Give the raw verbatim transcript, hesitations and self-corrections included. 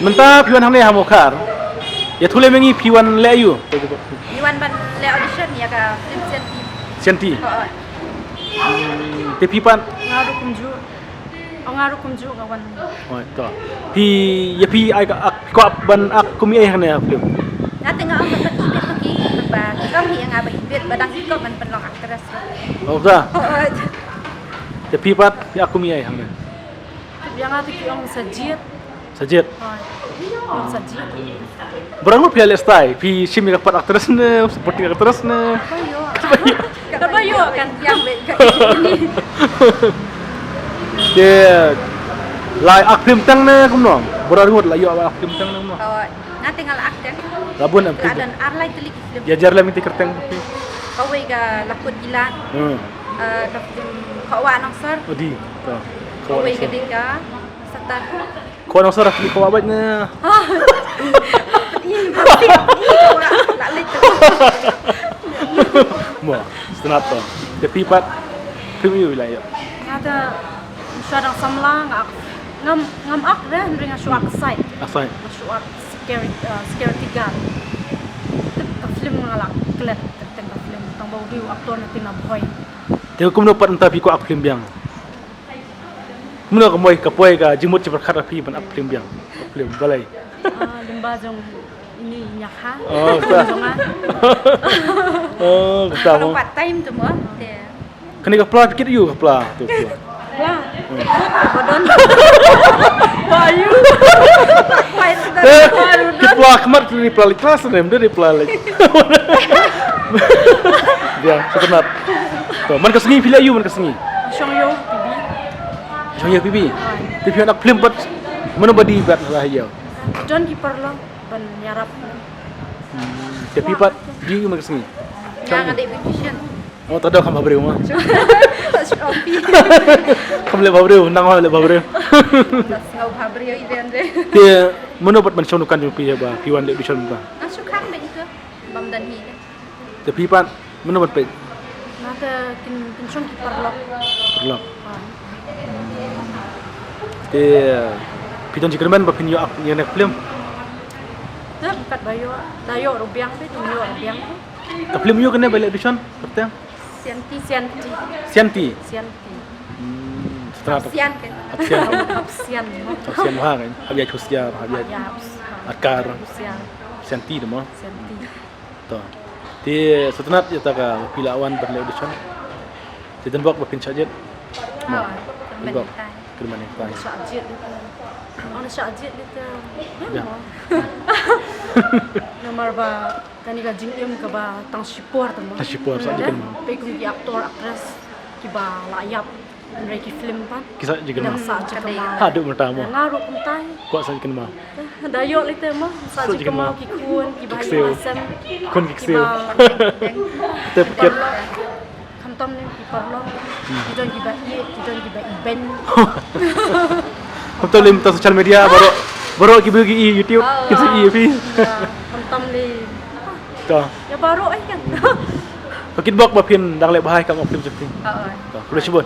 Mynta phi wan hangne ha Mawkhar. Ïathuh lem ïa ngi phi wan leh aiu? Phi wan ban leh audition ïa ka film Sianti. Sianti. Hooid. Te phi pat? Nga ruh kumjuh. Oh, nga ruh kumjuh nga wan. Hooid, to. Phi, ïa phi ai ka ak, phi kwah ban ak kum i ei hangne ha film? Nga te nga ong ba ki bit ki, ba ki ong hi nga ba i bit, ba dang i kop ban pynlong actress. Oh, ka? Hooid. Te phi pat, phi ak kum i ei hangne? Ïa nga te ki ong sa jied. Sa jied. Hooid. Ong sa jied. Barang phi leh stai, phi shim ïa ka pat actress ne, supporting actress ne. Kaba ïoh. Kaba ïoh kan ïa bit ka ini. Te la ak film tang ne kumno? Barang ngut la ïoh ak film tang ne kumno? Hooid. Nga te nga la ak tang. La bun am film. La don ar lai tylli ki film. Ïa jar lem ïa ki kyrteng phi. Kawei ka Lakut Gila. Hmm. Eh, ka film Khawa Nongsor. Oh, dei. To. Kawei ka dei ka Satan. Khawa Nongsor, phi kwah bad ne. Ah. Ih, pasti, ih, khawa. La leh tu. Mo, sngewtynnat to. Te phi pat, film aiu la ïoh? Nga te, shuwa dang samla nga ak. Ngam, ngam ak re, hynrei nga shu ak side. Ak side. Nga shu ak security, uh, security guard. Te ka film nga la klet, te ka film tang ba u dei u actor na Tina Bhoi. Te kumno pat mynta phi kwah ak film biang? Kumno ka moi ka poi ka jingmut jingpyrkhat phi ban ak film biang? Ak film balei? Ah, lem ba jong ini nya kha. Oh, ka. Jong nga. Oh, ka mo. Part time tu mo. Te. Kane ka pla phi kit aiu ka pla tu pla. Pla. Hmm. Ba don. Wah, aiu. Wah, aiu. Eh, ki pla khmat ki pla leh klas ne, mdei pla leh. Biang, sngewtynnat. To, man ka sngi phi leh aiu man ka sngi? Shong ïew, P B. Shong ïew, P B. Te phi wan ak film bad mano ba dei bad la ïew? Don ki paralok ban ïarap. Hmm, te phi pat dei aiu man ka sngi? Nga nga dei beautician. Oh, ta da kham bhabriew ma. Shong ïew, P B. Kham leh bhabriew, nang leh bhabriew. Sngew bhabriew i ben de. Te mano pat man shong dukan jong phi ba phi wan leh audition ba? Nga shu khang bad ito. Bam dan hi. Te phi pat, mano ban peit? Nga te kin, kin shong ki paralok. Paralok. Ah. Te phi don jingkyrmen ba phin ïoh ak ïa kane ka film? Te kat ba ïoh, da ïoh ruh biang te, kin ïoh ruh biang te. Ka film aiu kane ba leh audition, kyrteng? Sianti. Sianti. Sianti. Sianti. Hmm, setelah tu. Sian kan? Hap sian. Hap sian. Hap sian ha kan? Hap ïa husiar, hap ïa. Ïa, hap sian. Atkar. Husiar. Sianti tu mo. Sianti. To. Te sngewtynnat ïa ta ka phi la wan ban leh audition. Te don bok ba phin shah jied. Ah, kyrmen ïa tai. Kyrmen ïa tai. Shah jied ïa tai. Ong shah jied ïa tai. Ya. Namar ba kane ka jingim kaba tang shipor tang mo. Tang shipor, sa jied mo. Peit kum ki actor, actress kiba la ïap. Hynrei ki film pat. Ki sa jingkynmaw. Ki dang sa jingkynmaw. Haduh mynta mo. Nga ruh kumtai. Kwah sa jingkynmaw. Da ïoh lei te mo, sa jingkynmaw ki khun kiba ha ïing ha sem. Khun ki ksiew. Te phi kit. Khamtam lei ki paralok. Ki don kiba ïeit, ki don kiba ibeiñ. Khamtam lei mynta social media baroh, baroh kiba ïohi YouTube kin sa ïohi phi. Khamtam lei. To. Ïa baroh ai kan. Phi kit bok ba phin dang leh bha ïa ka film jong phi. To, khublei shibun.